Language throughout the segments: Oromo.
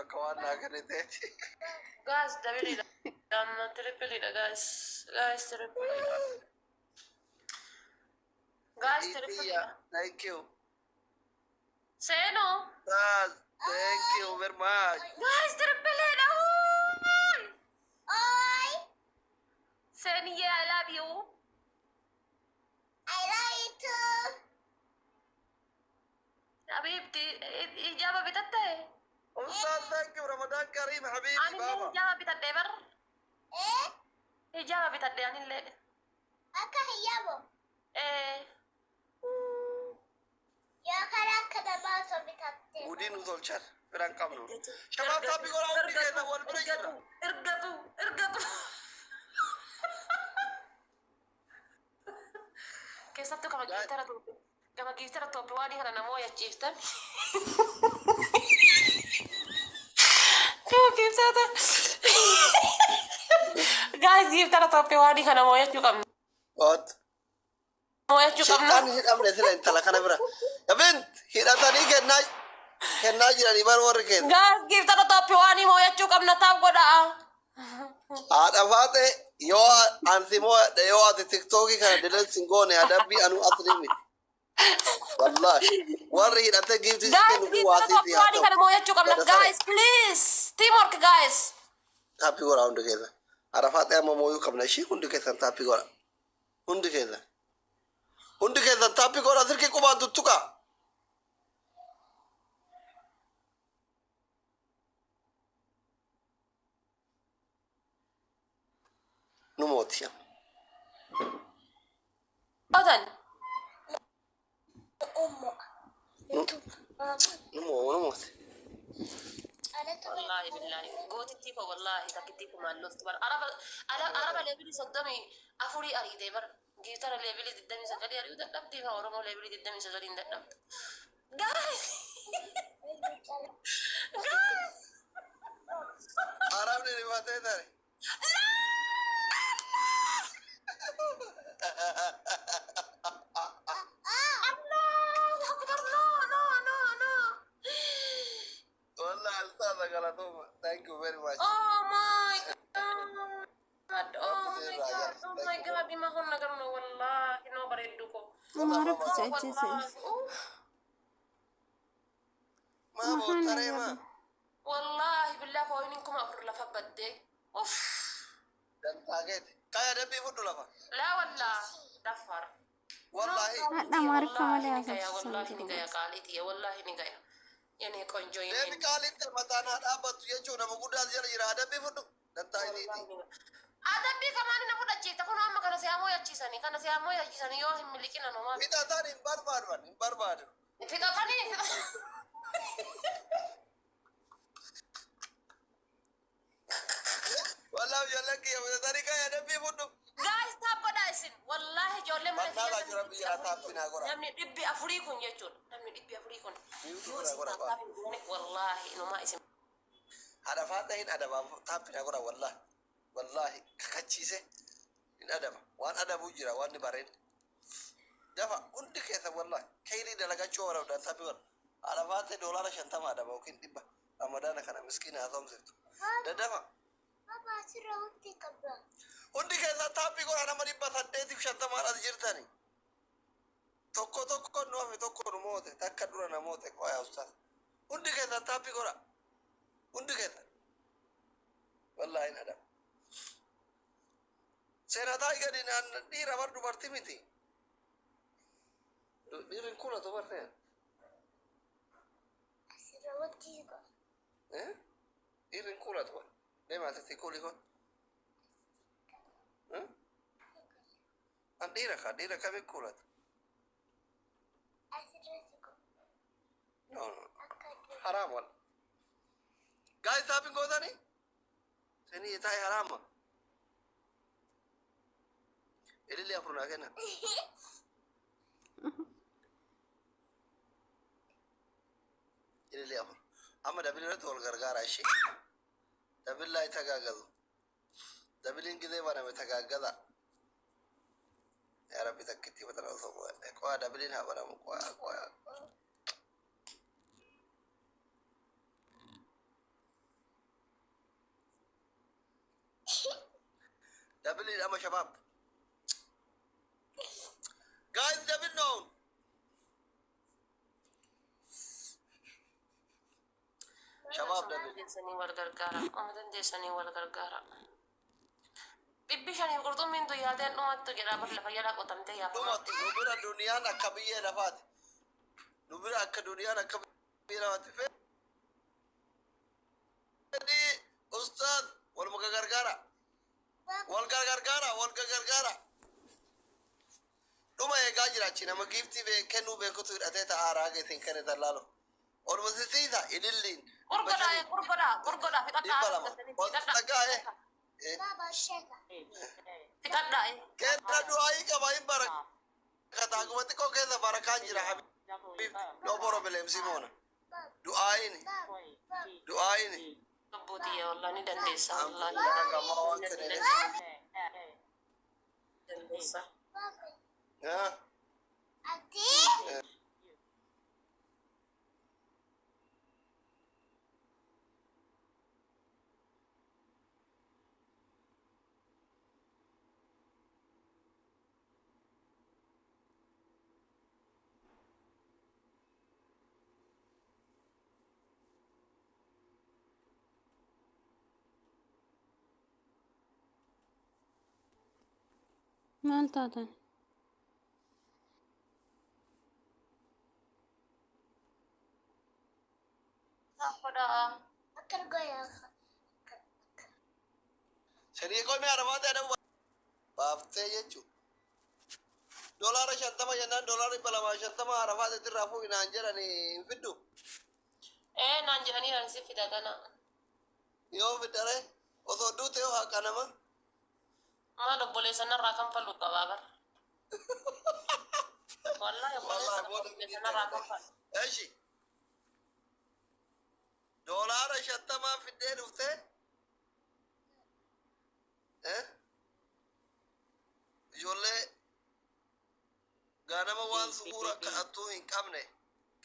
Akka waan naa kenniteeti. Guys, doubleiidha. Amma tripleiidha, guys. Guys, tripleiidha. Guys, tripleiidha. Thank you. Seenuu. Ustaz, thank you very much. Guys, tripleiidha. Oi. Seeniyyee, I love you. I love you too. Habiibti, hijaaba bitattee? Ustaz, thank you. Ramadan Kareem, habibi, Anillee baba. hijaaba bitadhee bar. Eh? Hijaaba bitadhee anillee. Akka hiyyabo. Ee. Yoo karaa akka namaa osoo bitatte. Gudii nu tolchan biraan qabnu. Shabaab, tap godhaa, hundi keessa wal bira jirra. Ergatu, ergatu. Keessattuu kama giiftara tuuppe. Gama giiftara tuuppe waan kana namoo yachiiftan. Gama giiftara. Guys, giiftara tuuppe waan kana mooyachuu qabna. What? Mooyachuu qabna. Shayxaan hidhamne sila intala kana bira. Bint hidhatanii kennaa kennaa jiranii bar warri keessa. Guys, giiftara tuuppe waan mooyachuu qabna, tap godhaa. Haadha faate, yoo ansi moo yoo ati TikTokii kana delete sin goone, adabbii anuu asli miti. Wallahi warri hidhatee giiftii si Guys, kennu kun giiftara waasii tuuppe fi haa waan ta'u. kana mooyachuu qabna. Gada sare. Guys, please. Teamwork, guys. Tap godhaa hundi keessa. Haadha faate amma mooyuu qabna ishii, hundi keessan tap godha. Hundi keessan. Hundi keessan tap godha, silkii qubaan tuttuqa. Nu mooti. Otan. Ummo. Nu moo, nu mooti. Wallaahi billaahi gootittii koo, wallaahi takkittii kumaan loltu bar. Araba araba level 34 ariitee bar, giiftara level 29 ari'uu dadhabdee fa Oromoo level 29 hin dadhabdu. Guys, guys. Arabni rifatee tare. Allahu akbar, no, no, no, no. Wallahi ustaaza, galatooma. Thank you very much. Oh my God, oh my God, oh my God, dhimma kun nagaruma, wallahi no bareeddu ko. Amaariffa si ajjeese. Wallahi, uff. Maa boottaree maa? Wallahi billahi coiniin 4000 lafa baddee, uff. Dantaa keeti. Kaya dabbii fudhu lafa. Laa wallah daffar. Wallahi. Hadha Amaariffa malee ni gaya. haasofsiisan Wallahi ni jiru. gaya, qaaliitiya, wallahi ni gaya, የኔ ቆንጆ የኔ Deemi, qaalitti mataan haa dhaabbattu jechuun nama guddaa jala jira, adabbii fudhu. Dantaa isiiti. Adabbii kamaani na fudhachiifta? Kun amma kana si ammoo yachiisanii, kana si ammoo yachiisanii, yoo hin miliqina nomaa. Fixataan hin barbaadu, hin barbaadu. Fixatanii. Wallahi ijoolleen kiyya fixatanii, kaya adabbii fudhu. Guys, tap godhaa isin, wallahi ijoollee mana Mannaa jira biyya tap naa godha. Namni 400 kun jechuudha, namni 400 kun Mute yoo isin godha, godha. Tap hin goone, wallahi inumaa isin. Haadha faata hin adaba, tap naa godha, wallahi. Wallahi kakachiise hin adaba. Waan adabuu jira waan ni bareen. Dafa hundi keessa, wallahi kayrii dalagachuu barbaadaan tap godha. Haadha faata $50 adaba yookiin 100, Ramadaana kana miskiina haa soomsiftu. Daddafa. Baba, asirra wanti qabda. Hundi keessa tap godha, nama 850 as jirtani. Tokko tokko nu hafe, tokko nu moote, takka dura na moote, qoyaa ustaas. Hundi keessa tap godha. Hundi keessa. Wallahi hin adaba. Seenataa gadi naan dhiira bar, dubartii miti. Dhiirri hin kuulatu bar ta'e. Asirra wanti qaba. Dhiirri hin kuulatu bar. Deema asitti kuuli kun. An dhiira kaa, dhiira kamiin kuulata? Asirra si qaba. No, no. Akka Haraam wal. Guys, tapping gootanii? Seenii taa'e haraama. Ilillee afur naa kenna. Ilillee afur. Amma double irratti wal gargaara ishee. Double laa tagaagalu. Doubleiin gizee baname tagaagala. Yaa Rabbi, takkitti batana osoo qo'aa, doubleiin haa banamu, qo'aa, qo'aa. Double ama shabaab. Guys, double ነው አሁን። Shabaab double. Dandeessanii wal gargaara. Oma dandeessanii wal gargaara. 500 qurxummiin tun yaateen dhumattu jedha bar lafa jalaa qotamtee yaafama. Dhumatti nu bira duniyaan akka biyyee lafaati. Nu bira akka duniyaan akka biyyee lafaati. Fedhii ustaad waluma gargaara. Wal gargaara, wal gargaara. Dhuma eegaa jira achi nama giiftii kennuu beekutu hidhatee taa'aa raaga isin kenne tallaalu. Oluma sisiisa ililliin. Qurgodhaa qurgodhaa qurgodhaa 200. Fixadhaa. Ol dhagaa Baba sheka. Fixadhaa. Kenna du'aayii qaba hin barakata. Akkuma xiqqoo keessa barakaan jira habiib. No problem Simoona. Du'aayiin du'aayiin. Lubbuutiyya wallahi ni dandeessa wallahi. Dandeessa. Baba. Ah. Ati. Maal taatan? Godhaa. Akka goya. Sadii qomi arafaatti adabu baaftee jechuudha. $50 jennaan $250 arafaatti irraa fuudhi naan jedhani hin fiddu. Ee naan jedhanii ani si fida kana. Yoo fiddare osoo duute yoo haqa nama. Maal obboleessa narraa kan fallu qabaa bar. Wallahi obboleessa narraa kan fallu. Eshi. $50 fiddee dhuftee. Ijoollee ganama waan suura kadhattuu hin qabne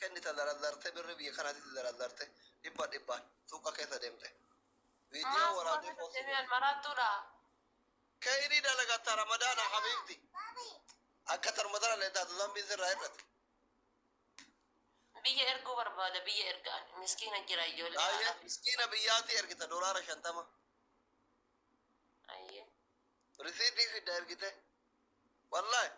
kennita daraddarte birri biyya kanaatti daraddarte dhibba dhibbaan suuqa keessa deemte. Viidiyoo waraabdee poostii. Deebi'an maraattuudha. Kayrii dalagatta ramadaana habiibti. Akka tarmatana leetaatu zambiin sirraa hir'ate. Biyya erguu barbaada biyya ergaan miskiina jira ijoollee. Baay'ee miskiina biyyaatti ergita $50. Ayyee. Risiitii fidda ergite. Wallaahi.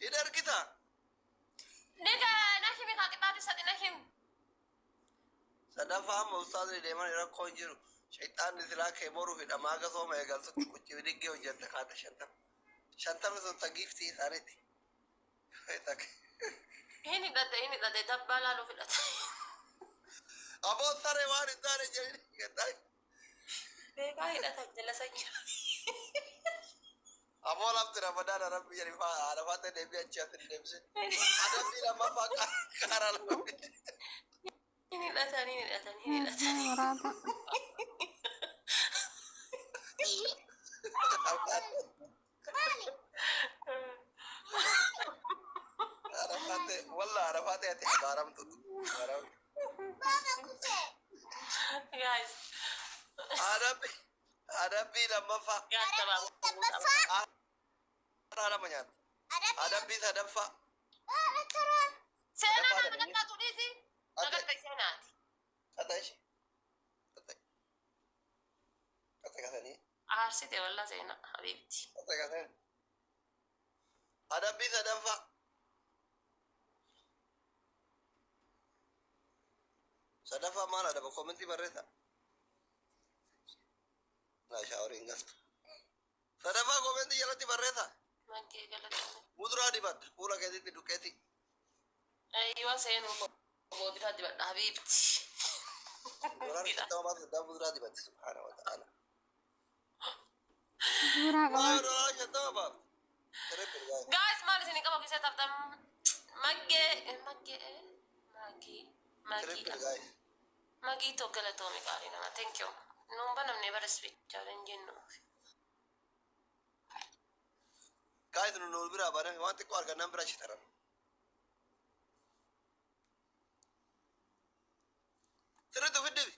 Hin ergita. Nika nahimi kaa qixaati sadi nahimi. Sadaffaa amma ustaazni deeman rakkoo hin jiru. Shayxaanni silaa kee boru hidhamaa akka sooma eegaltutti qucci bidiggee hojjette kaata 50. 50 sun ta giiftii isaaniiti. Hin hidhate hin hidhate dabbaa laaluu fidhate. Aboo saree waan hin taane jedhani. Beekaa hidhata jala sanyii. Aboo lafti ramadaana rabbi jedhi haadha ta'e deebii achi as hin deebisin. Adabbii lammaffaa karaa lama. Hin hidhatan hin hidhatan hin hidhatan. Maraata. Mali. Arafaate walla arafaate ati abaaramtu. Baba kufe. Guys. Adabbii adabbii lammaffaa Guys taphaa. Lammaffaa. karaa lama nyaata. Adabbii. Adabbii sadaffaa. Baba turan. Seenaa naa naqaxxaatu dhiisi. Naqaxxa seenaati. Qaxa ishee. Qaxa. Qaxa qasanii. Aarsite walla seenaa habiibti. Qaxa qasanii. Adabbii sadaffaa. Sadaffaa maal adaba koomentii barreessa. Naa shaaworii hin galtu. Sadaffaa koomentii jalatti barreessa. Maggee galatame. Muduraa dibatta fuula keetitti duqqeeti. Ayyoo seenuu boobiraa dibadha habiibti. $50 baatu muduraa dibatti subhaana wa ta'ala. Suuraa Waa qabaa. $50 baafte. Triple guys. Guys maal isin qaba keessa taphatan maggee maggee magii Triple magiidha. guys. Magii tokko galatoomi qaalii nama thank you. Nuun banamne bara isbichaa hin jennu. Guys nu nu biraa baname waan xiqqoo argannaan bira achi taran. Sirriitti ofi dibi.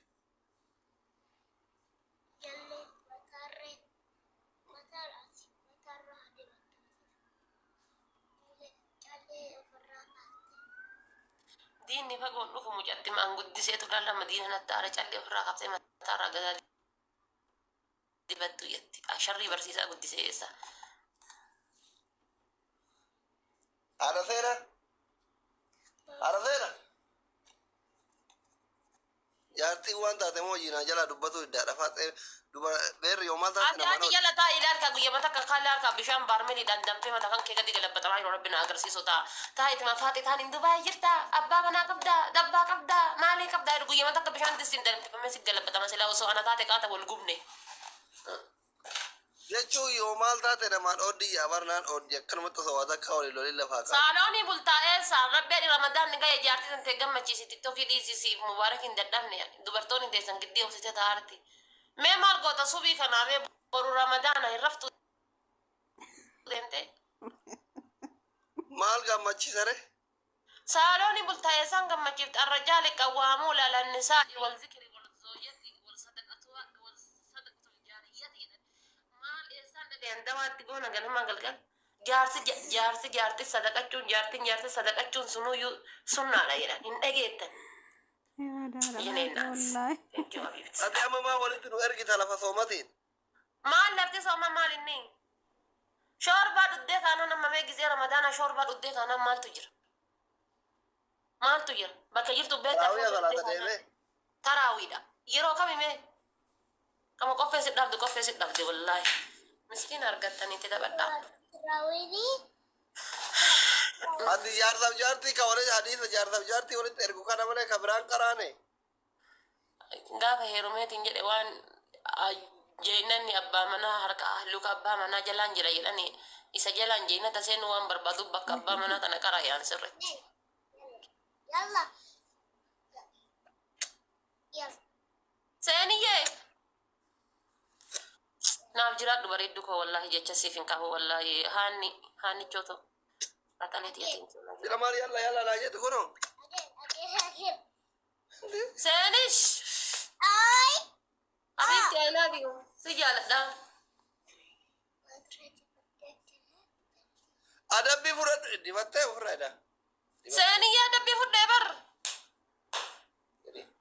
Diinni fagoon dhufu mucatti maan guddiseetu lalla madiina natti aara callee ofirraa qabsee mataarraa gadaa dibattu jetti. Sharrii barsiisaa guddisee eessa. Haadha seena. Haadha seena. Jaartiin waan taate moo jiinaa jalaa dubbatu iddaadha. Faaxee dubara beerri yoo maal taate Ati namaan ati oolu. jala taa'ii ilaalka guyyaa takka kaala harkaa bishaan baarmeliidhaan danfee mata kan kee gadi galabbatamaa yeroo rabbi na agarsiisu ta'a. Taa'ii itti faaxee taan hin Dubaay jirta abbaa manaa qabdaa dabbaa qabdaa maalii qabdaa jedhu guyyaa takka bishaan distiin danfifamee si galabbatama silaa osoo ana taate qaata wal gubne. Jechuun yoo maal taate namaan ooddi yaa barnaan ooddi akkanumatti osoo waa takka waliin lolin lafaa qabu. Saaloonii bultaa eessa rabbeen ramadaan ni ga'e jaartii tantee gammachiisi tiktokii dhiisisiif mubaarak hin dadhabne dubartoonni teessan giddii obsite taa'arti. Mee maal goota subii kanaa mee boru ramadaana hin raftu deemtee. Maal gammachiisare? Saaloonii bultaa eessaan gammachiifte arrajaali qawwaamuu lalannisaa wal zikri wal zooyyati wal sadaqatu wal sadaqatu jaariyyati jedhan. Maal eessaan dhagayan dawaatti goona ganama galgal. Jaarsi jaarsi jaarti sadaqachuun jaartiin jaarti sadaqachuun sunuyyuu sunnaadha jedhan hin dhageettan. Yeneennaas. Wallaahi. Thank you habibti. Ati amma maa walitti nu ergita lafa soomatiin? Maal lafti sooma maal inni? Shoorbaa dhuddee kaanaan amma mee gizee ramadaana shoorbaa dhuddee kaanaan maaltu jira? Maaltu jira? Bakka jirtu beektaa Taraawiya salaata deemee. Taraawiidha. Yeroo kami mee? Kama qoffee si dhabde qoffee si dhabde wallaahi. Miskiina argattaniitti taphadhaa. Raawwini. Ati jaarsaaf jaartii ka walitti hadiisa jaarsaaf jaartii walitti ergu kana malee ka biraan qaraane. Gaafa heerumeetiin jedhe waan jeenanni abbaa manaa harka luka abbaa manaa jalaan jira jedhani isa jalaan jeenata seenu waan barbaadu bakka abbaa manaa tana qara yaan sirritti. Yalla. Yalla. Seeniyyee! Naaf jiraadhu bareeddu koo wallaahi jecha siif hin qabu wallaahi haanni haannichoo ta'u. Qaxaleeti atiin. Sila maal yalla yalla naa jettu kunoo. Again, again, again. Seenish! Ay. Habiibti I love you. Si jaaladha. Adabbii fudhadhu dibattee ofirraa jedha. Seeniyyee adabbii fudhee bar.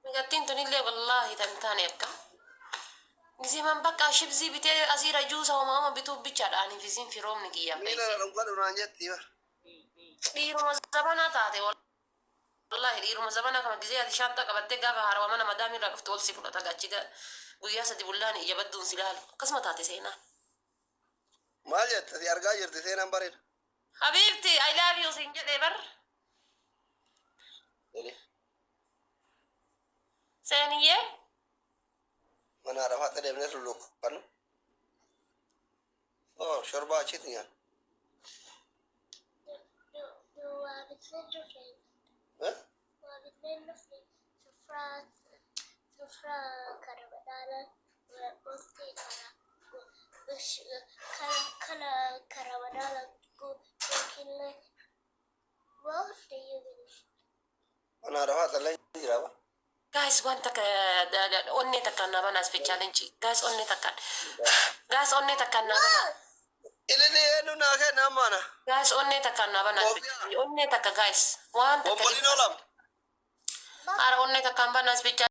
Migattiin tunillee wallaahi tan taane akka. Gisiman bakka shibzii bitee asiira juusa homaa bituuf bichaadha aniif isin firoomni kiyyaaf Miila na dhungadhu naan jetti bar. Dhiiruma zabanaa taate wallaahi dhiiruma zabanaa kama gisee ati shaantaa qabattee gaafa haarawaa mana madaamii irraa dhuftu ol si fudhata gachi guyyaa sadi bullaan ija badduun si laalu akkasuma taate seenaa. Maal jette si argaa jirti seenaan bareeda. Habiibti I love you siin jedhee bar. Seeniyyee. Mana haadha faaxee deemnee lulluuqqannu. Oh shorbaa achitti nyaanna. Waa bitneen dhufne. Eh? Waa bitneen dhufne. Sufraa sufraa kana badhaadha oltee kana kana kana badhaadha yookiin waa hundayyuu binne. Mana haadha faaxee illee jira ba. Guys, waan takka onnee takkaan naa banaa speed challenge. Guys, onnee takkaan. Guys, onnee takkaan naa banaa. Ilili eenyu naa kenna ammaana. Guys, onnee takkaan naa banaa speed challenge. Onnee takka guys. Waan takka. Bomboliin oolam. Haara onnee takkaan banaa speed